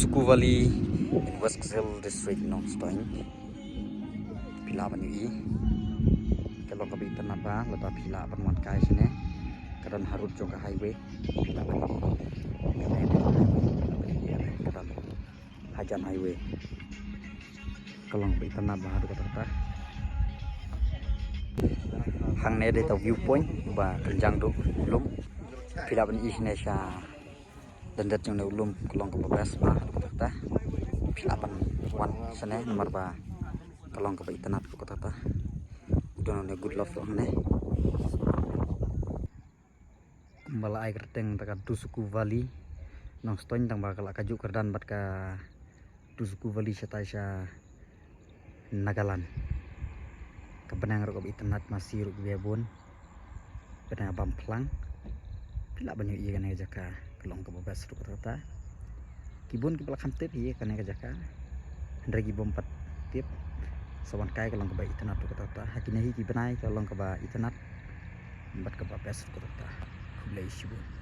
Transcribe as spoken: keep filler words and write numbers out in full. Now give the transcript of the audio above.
Suku Valley in West Khasi Hills District, Nongstoiñ. Phi lah ban ïohi. Ka long kaba itynnad bha, lada phi lah ban wan kai shane. Ka don harud jong ka highway. Phi lah ban ïohi. Ka don hajan highway. Ka long kaba itynnad bha haduh katta katta. Hangne dei ta viewpoint ba kynjang duh lum. Phi lah ban ïohi shane sha lyndet jong une u lum, ka long kaba best bha haduh katta katta. Phi lah ban wan shane namar ba ka long kaba itynnad haduh katta katta. U don une Good Love hangne. Kumba la ai kyrteng ta ka Dusuku Valley, Nongstoiñ, tang ba ka la kajuh kyrdan bad ka Dusuku Valley shatai sha Nagaland. Ka bneng ruh kaba itynnad, masi ruh kiba bun. Bneng bam phlang. Phi lah ban ïohi ïa kane ka jaka, ka long kaba best ruh katta katta. Ki bun kiba la kham tip hi ïa kane ka jaka. Hynrei ki bym pat tip, sa wan kai, ka long kaba itynnad ruh katta katta. Ha kine hi ki bnai ka long kaba itynnad bad kaba best ruh katta katta. Khublei shibun.